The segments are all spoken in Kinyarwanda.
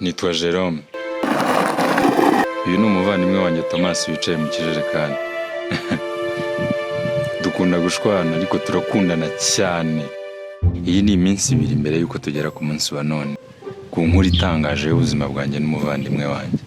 Nitwa Jerome. Uyu ni umuvandimwe wanjye Thomas wicaye mu kijerekani. Dukunda gushwana ariko turakundana cyane. Iyi ni iminsi ibiri mbere y'uko tugera ku munsi wa none, ku nkuru itangaje y'ubuzima bwanjye n'umuvandimwe wanjye.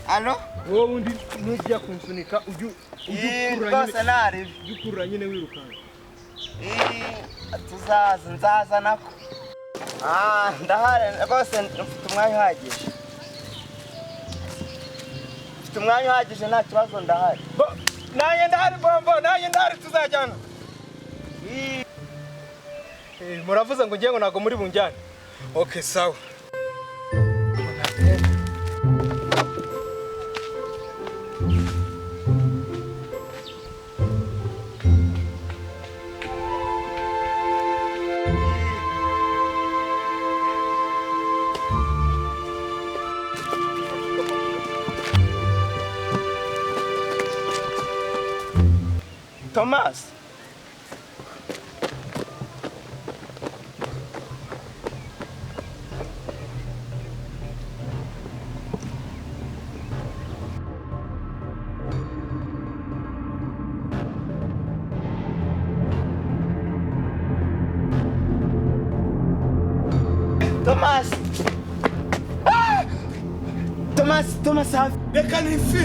Alo? Wowe undi nujya kunsunika ujye Ih, ukurura rwose nyine, naribi. ujye ukurura nyine wirukanka. Ih, tuzaza nzaza nako. Ah, ndahari rwose, mfite umwanya uhagije. Mfite umwanya uhagije, nta kibazo, ndahari. Nanjye ndahari bombo, nanjye ndahari, tuzajyana. Ih, Muravuze ngo ngiye ngo ntabwo muri bunjyane. Okay, sawa. Thomas. Thomas. Ah! Thomas, Thomas hafi. Reka nifi.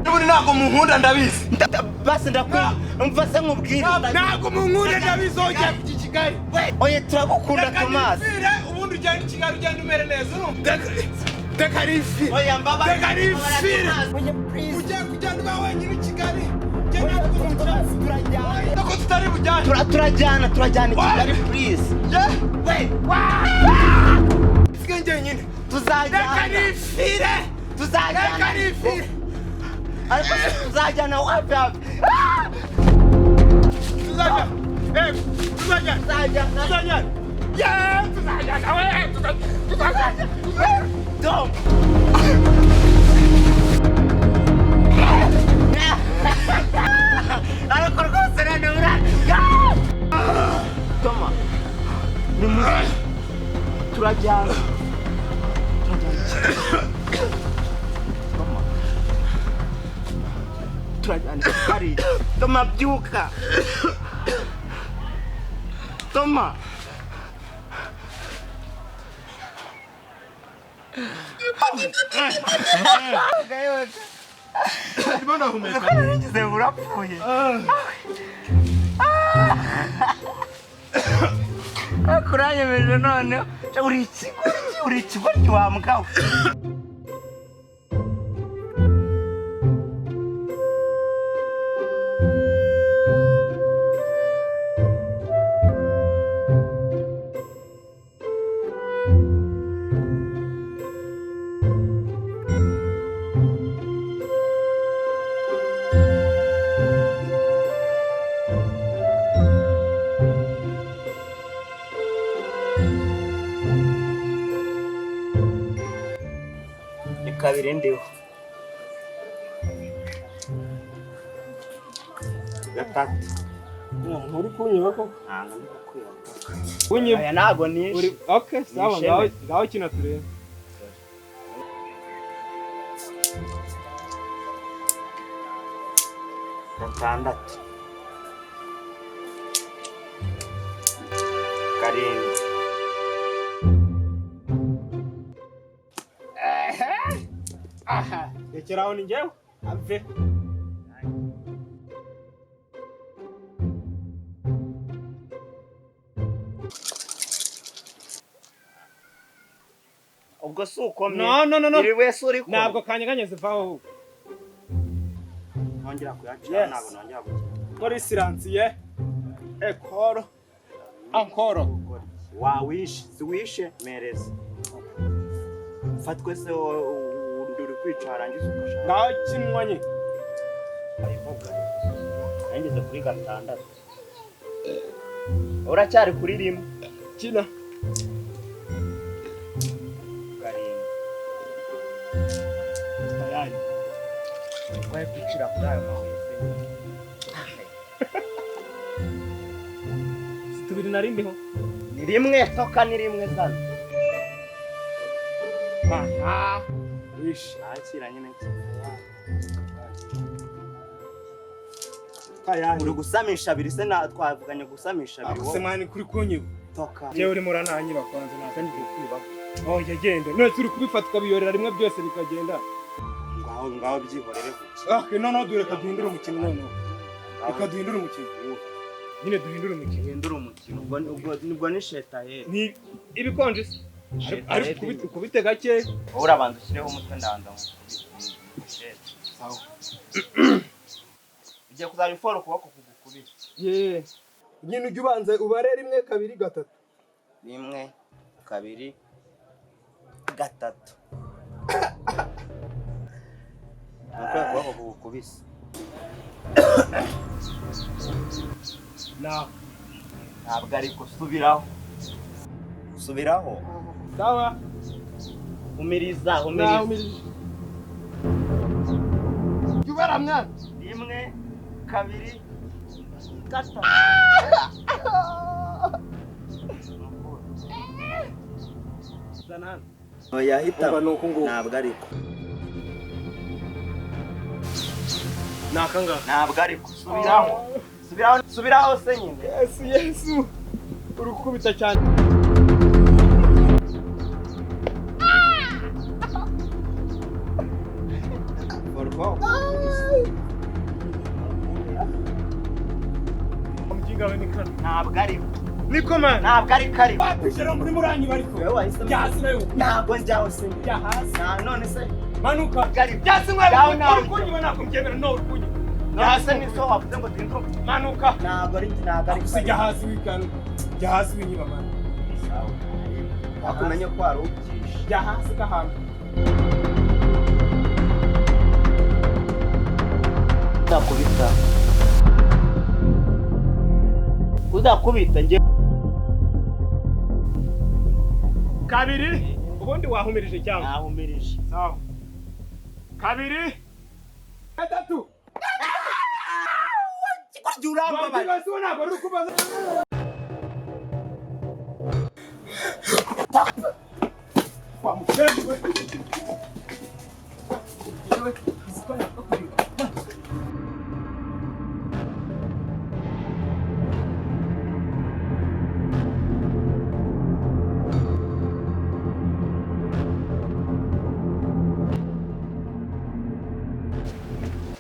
N'ubundi ntabwo munkunda, ndabizi. Basi ndakunda. Umva se nkubwire. Ntabwo munkunda, ndabizi, wongera kujya i Kigali. Oye, turagukunda Reka Thomas. nifire, ubundi ugende i Kigali, ugende umere neza, urumva? Reka nifire. Oya, mbabarira. Reka nifire. Oya, please. Ugiye kugenda uba wenyine i Kigali. Genda Thomas, turajyana. ko tutari bujyane. Turajyana, turajyana i Kigali, please. We! Sigaye njyenyine. Reka Tuzajyana. nifire. Tuzajyana. Reka nifire. Ariko se tuzajyana wapi wapi? Tuzajyana. Tuzajyana. Tuzajyana. Tuzajyana. Yeah, tuzajyana we, tuzajyana. Dom. Ariko rwose none ura. Toma. Ni muzi. Turajyana. Turajyana. Toma. Turajyana i Kigali. Toma, byuka. Toma. Ndimo ndahumeka. Naragize ngo urapfuye. Ariko uranyemeje noneho. Uri ikigoryi, uri ikigoryi wa mbwa we. Ni kabiri ndiho. Gatatu. Uri kunyiba koko? Ntabwo ndi kukwiba. Kunyiba. Aya ntabwo nishe. Uri okay, sawa. Nishimye. Ngaho ngaho kina turebe. Gatandatu. Karindwi. Aha, rekera aho, ni njyewe. Ave. Ubwo si ukomye. No, no, no, no. Iri wese uri kumwe. Ntabwo kanyeganyeze, vaho ahubwo. Nongera kuyaca. Yes. Ntabwo nongera gukina. Kora isiransiye. Ekoro. Ankoro. Wawishe, si wishe, mereza. Fatwe se undi uri kwica warangiza ugashaka. Ngaho kinwa nye. Ayivuga. Nageze kuri gatandatu. Uracyari kuri rimwe. Kina. 7. Tayari. Waye kwicira kuri ayo mabuye se. Si tubiri nari ndiho. Ni rimwe toka, ni rimwe zana. Aha. Wish. Nakira nyine. Tayari. Uri gusamisha abiri se na twavuganye gusamisha abiri. Akuse mani kuri kunyiba. Toka. Jewe urimo urananyiba kwanza ntabwo Ndi kwiba. Oh yagenda. None turi kubifata ukabiyorera rimwe byose bikagenda. Ngaho ngaho byihorere gutya. Ah, noneho dore duhindure umukino noneho. Reka duhindure umukino. Nyine duhindure umukino. Duhindure umukino. Ubwo ubwo ni sheta he. Ni ibikonje se. Ariko ukubite gake. Wowe urabanza ushyireho umutwe ndanza ngukubite. Sawa. Ugiye kuzajya ufora ukuboko kugukubita. Ye. Nyine ujye ubanza ubare 1 2 3. 1 2 3. Nuko ukuboko kugukubise. Naho. Ntabwo ariko subiraho. Subiraho. Sawa. Umiriza, umiriza. Jubara mwana. 1 2 3. Zana hano. Oya hita. Ntabwo ariko. Nakanga. Ntabwo ariko. Subiraho. Subiraho, subiraho se nyine. Yesu, Yesu. Urukubita cyane. Ntabwo ariko. Niko man. Ntabwo ariko ariko. Wapishira muri muranyi bariko. Byasi nayo. Ntabwo njyaho se. Jya hasi. Na none se. Manuka. Byasi mwana. Urukunyiba ntabwo mbyemera no urukunyiba. Nase ni so wavuze ngo duhindure. Manuka. Ntabwo ari ntabwo ariko. Sijya hasi wikanu. Jya hasi winyiba man. Sawa. Wakumenye ko ari ubyishe. Jya hasi gahantu. Udakubita. Udakubita nge. 2 ubundi wahumirije cyangwa? Nahumirije. Sawa. 2 3. Kurya urambabaye.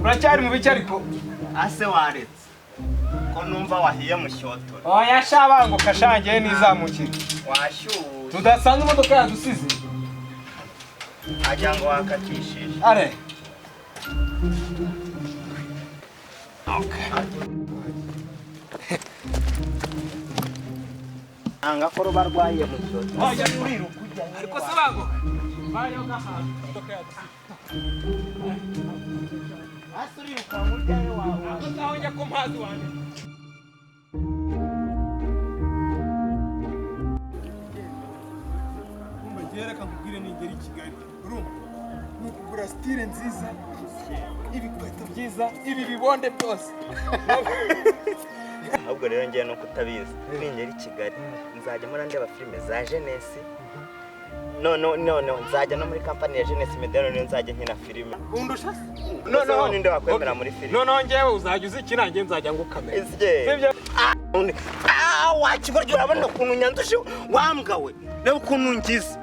Uracyari mu bice ariko ase waretse ko numva wahiye mushyotora. Oya shabango kashangiye nizamukira. Washyuye. Tudasanze imodoka yadusize. Agira ngo wakatishije. Are. Okay. Anga ko ruba rwahiye mushyotora. Oya ariko se bango. Bayo gahantu imodoka yadusize. Asuriruka nk'ujyayo wawe. Aho njya ko mpazi wanjye. Reka nkubwire ningera i Kigali. Urumva? Ni ukugura style nziza, ibikweto byiza, ibi bibonde byose. Ahubwo rero ngiye no kutabizi. Ningera i Kigali nzajya mpora ndeba filime za Jeunesse. No nzajya no muri company ya Jeunesse Media none nzajya nkina filime. Undusha se? No ninde wakwemera muri filime? No ngewe uzajya uzikina nge nzajya ngukamera. Sibyo? Wakigoryo urabona ukuntu nyanduje wambwa we. Reba ukuntu ngize.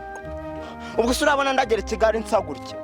Ubwo se urabona ndagera i Kigali nsa gutya.